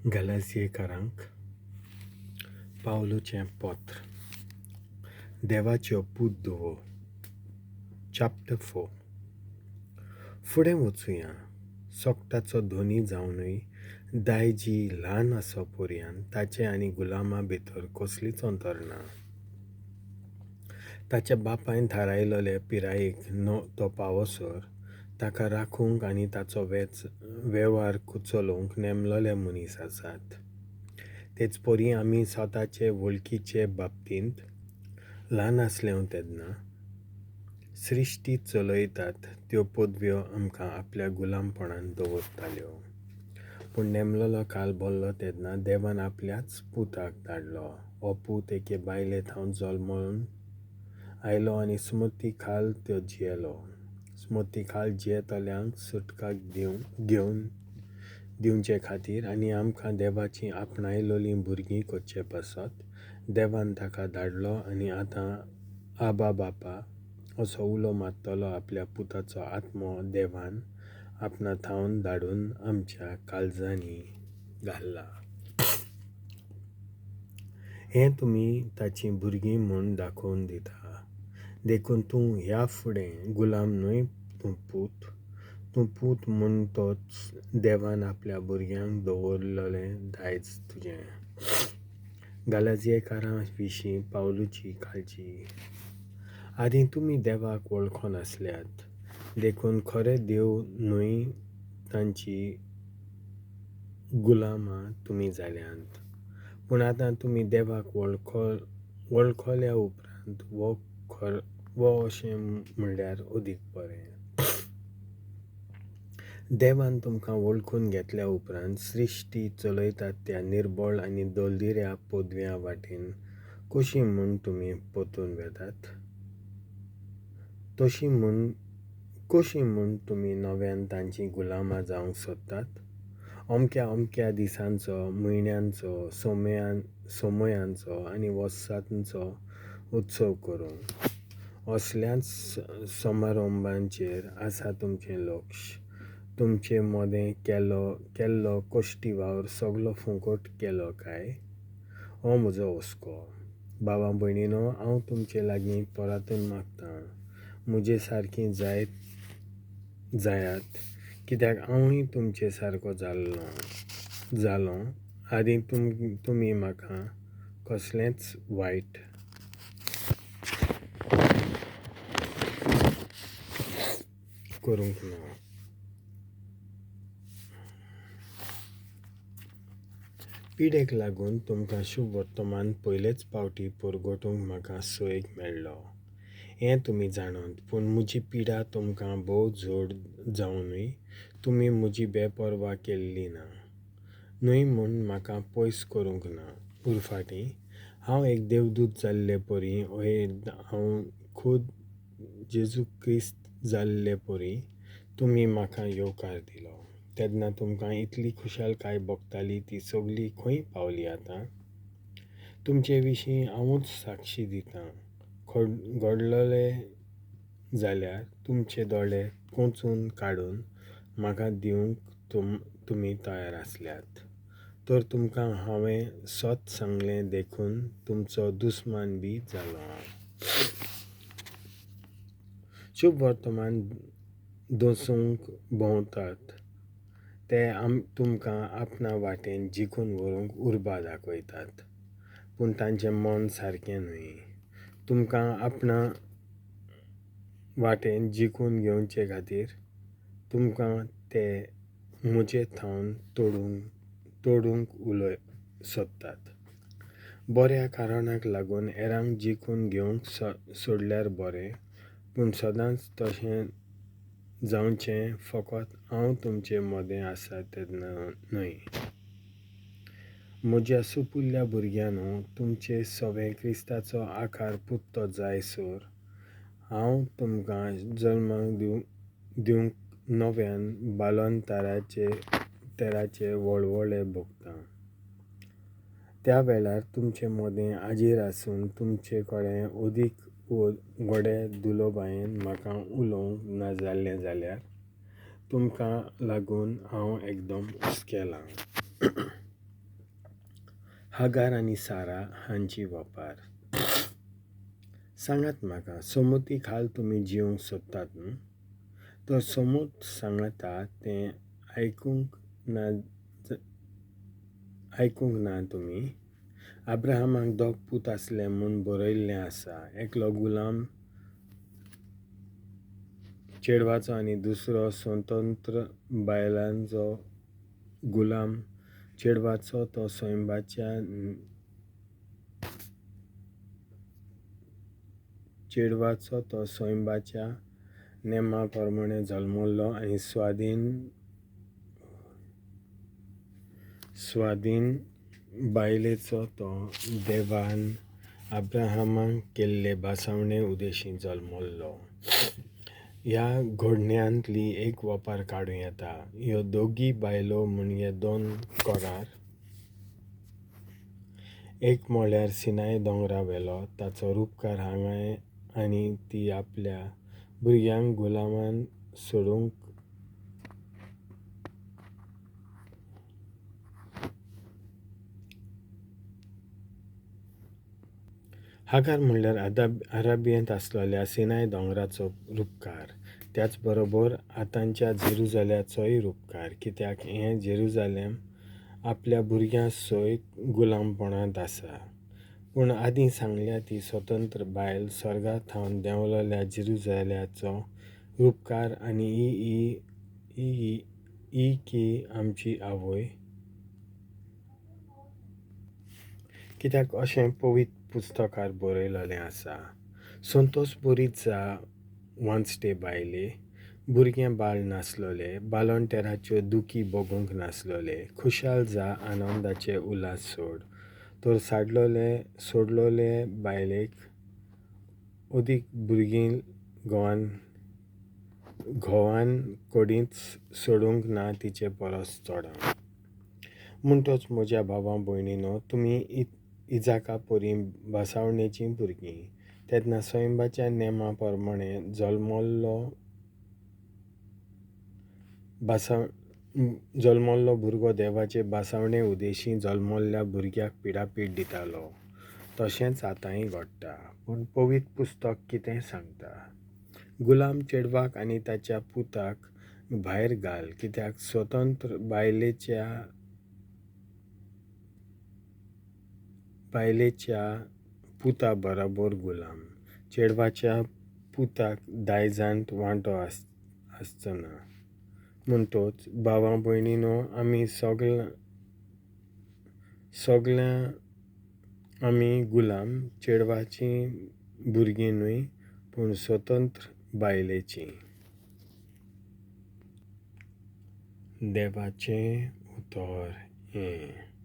गलासियेकारांक पावलूचें पत्र, देवाच्यो पूत धुवो, चॅप्टर 4. फुडें वचुया. सोकटाचो धोनी जावनूय दायजी ल्हान आसो पर्यान ताचे आनी गुलामा भितर कसलीच अंतर ना. ताच्या बापायन थारायलोले पिरायेक तो पावसर ताका राखूंक आनी ताचो वेव्हार चलोवंक नेमलोले मनीस आसात. तेच परी आमी स्वताचे वळखीचे बाबतींत ल्हान आसले तेन्ना सृश्टी चलयतात त्यो पदव्यो आमकां आपल्या गुलामपणान दवरताल्यो. पूण नेमलोलो काल भरलो तेन्ना देवान आपल्याच पुताक धाडलो. हो पूत एके बायले थावन जल्मून आयलो आनी स्मृती खाल त्यो जियेलो. स्मृती खाल जियेतल्यांक सुटकाक घेवन दिवचे खातीर आनी आमकां देवाची आपणायलोलीं भुरगीं करचे पासत देवान ताका धाडलो आनी आतां आबा बापा असो उलो मारतलो आपल्या पुताचो आत्मो देवान आपणा थावन धाडून आमच्या काळजांनी घाल्ला. हें तुमी ताचीं भुरगीं म्हूण दाखोवन दिता. देखून तूं ह्या फुडें गुलाम न्हय, तूं पूत. तूं पूत म्हूण तोच देवान आपल्या भुरग्यांक दवरलेलें दायज तुजें. गलासियेकारां विशीं पावलूची काळजी. आदीं तुमी देवाक वळखनासल्यात, देखून खरे देव न्हय तांची गुलामां तुमी जाल्यांत. पूण आतां तुमी देवाक वळखल्या उपरांत वो अशें म्हणल्यार अदीक बरें. देवान तुमकां वळखून घेतल्या उपरांत सृश्टी चलयतात त्या निर्बळ आनी दलदिऱ्या पदव्यां वाटेन कशी म्हूण तुमी परतून वेतात? तशी म्हूण कशी म्हूण तुमी नव्यान तांचीं गुलामां जावंक सोदतात? अमक्या अमक्या दिसांचो, म्हयन्यांचो, समयांचो आनी वर्सांचो उत्सव करूंक असल्याच समारंभांचेर आसा तुमचें लक्ष. तुमचे मदें केल्लो कश्टी वावर सगलो फुकट केलो काय? हो म्हजो हुस्को. बाबा भयणीनो, हांव तुमचे लागीं परतून मागतां, म्हजे सारकी जायात, कित्याक हांवूय तुमचे सारको जालो. आदीं तुमी म्हाका कसलेंच वायट करूंक ना. पिडेक लागून तुमकां शुभ वर्तमान पयलेच पावटी परगटूंक म्हाका सोयेक मेळ्ळो हें तुमी जाणात. पूण म्हजी पिडा तुमकां भोव जोड जावनूय तुमी म्हजी बेपर्वा केल्ली ना, न्हय म्हूण म्हाका पयस करूंक ना. उरफाटी हांव एक देवदूत जाल्ले परी, हांव खुद जेजू क्रिस्त जाल्ले परी तुमी म्हाका येवकार दिलो. तेन्ना तुमकां इतली खुशालकाय भोगताली ती सगली खंय पावली आतां? तुमचे विशीं हांवूच साक्षी दितां. घडलोले जाल्यार तुमचे दोळे कोंचून काडून म्हाका दिवंक तुमी तयार आसल्यात. तर तुमकां हांवें सत सांगलें देखून तुमचो दुस्मान बी जालो हांव. शुभ वर्तमान दसूंक भोंवतात ते तुमकां आपणा वाटेन जिखून व्हरूंक उर्बा दाखयतात, पूण तांचें मन सारकें न्हय. तुमकां आपणा वाटेन जिखून घेवचे खातीर तुमकां ते म्हजे थावन तोडूंक उलय सोदतात. बऱ्या कारणाक लागून हेरांक जिखून घेवंक सोडल्यार बरें, पूण सदांच तशें जावचें फकत हांव तुमचे मदें आसा तेन्ना न्हय. म्हज्या सुपुल्ल्या भुरग्यांनो, तुमचे सवें क्रिस्ताचो आकार पुरतो जायसर हांव तुमकां जल्माक दिवंक नव्यान बालोन तेराचे वळवळे भोगतां. त्या वेळार तुमचे मदें हाजीर आसून तुमचे कडेन अदीक व्हडे दुलोबायेन म्हाका उलोवंक ना जाल्लें जाल्यार तुमकां लागून हांव एकदम हुस्केलां. हागार आनी सारा हांची वपार. सांगात म्हाका, सोमुती खाल तुमी जिवंक सोदतात न्हू? तर सोमूत सांगता तें आयकूंक ना तुमी? अब्राहमाक दोग पूत आसले म्हूण बरयल्लें आसा, एकलो गुलाम चेडवाचो आनी दुसरो स्वतंत्र बायलांचो गुलाम चेडवाचो. तो सैंबाच्या चेडवाचो तो सैंबाच्या नेमा प्रमाणे जल्मल्लो आनी स्वाधीन बायलेचो तो देवान अब्राहमाक केल्ले भासावणे उदेशी जल्मल्लो. ह्या घोडण्यांतली एक वपार काडूं येता. ह्यो दोगी बायलो म्हणजे दोन करार. एक म्हळ्यार सिनाय दोंगरा वेलो ताचो रुपकार हांगाय आनी ती आपल्या भुरग्यांक गुलामान सोडूंक हागार म्हणल्यार अराबियेंत आसलेल्या सिनाय दोंगराचो रुपकार, त्याच बरोबर आतांच्या जेरुजाल्याचोय रुपकार, कित्याक हें जेरुजालेम आपल्या भुरग्यां सयत गुलामपणांत आसा. पूण आदीं सांगल्या ती स्वतंत्र बायल स्वर्गा थावन देंवलेल्या जेरुजाल्याचो रुपकार आनी ही ही की आमची आवय. कित्याक अशें पवित्र पुस्तकार बरयलेलें आसा, संतोश बरीच जा वांचटे बायले, भुरगें बाळ नासलोले, बाळंटेराच्यो दुखी भोगूंक नासलोले, खुशाल जा आनंदाचे उल्हास सोड, तर सोडलोले बायलेक अदीक भुरगीं घोवान कोडींच सोडूंक ना तिचे परस चड. म्हणटच म्हज्या भावा भयणीनो, तुमी इजाका परी भासावणेचीं भुरगीं, तेन्ना सैंबाच्या नेमा प्रमाणे जल्मल्लो भुरगो देवाचे भासावणे उदेशी जल्मल्ल्या भुरग्याक पिडापीड दितालो. तशेंच आतांय घडटा. पूण पवित्र पुस्तक कितें सांगता? गुलाम चेडवाक आनी ताच्या पुताक भायर घाल, कित्याक स्वतंत्र बायलेच्या पुता बराबर गुलाम चेडवाच्या पुताक दायजांत वांटो आसचो ना. म्हणटच भावा भयणीनो, आमी सगळ्या आमी गुलाम चेडवाचीं भुरगीं न्हय, पूण स्वतंत्र बायलेचीं. देवाचें उतर हें.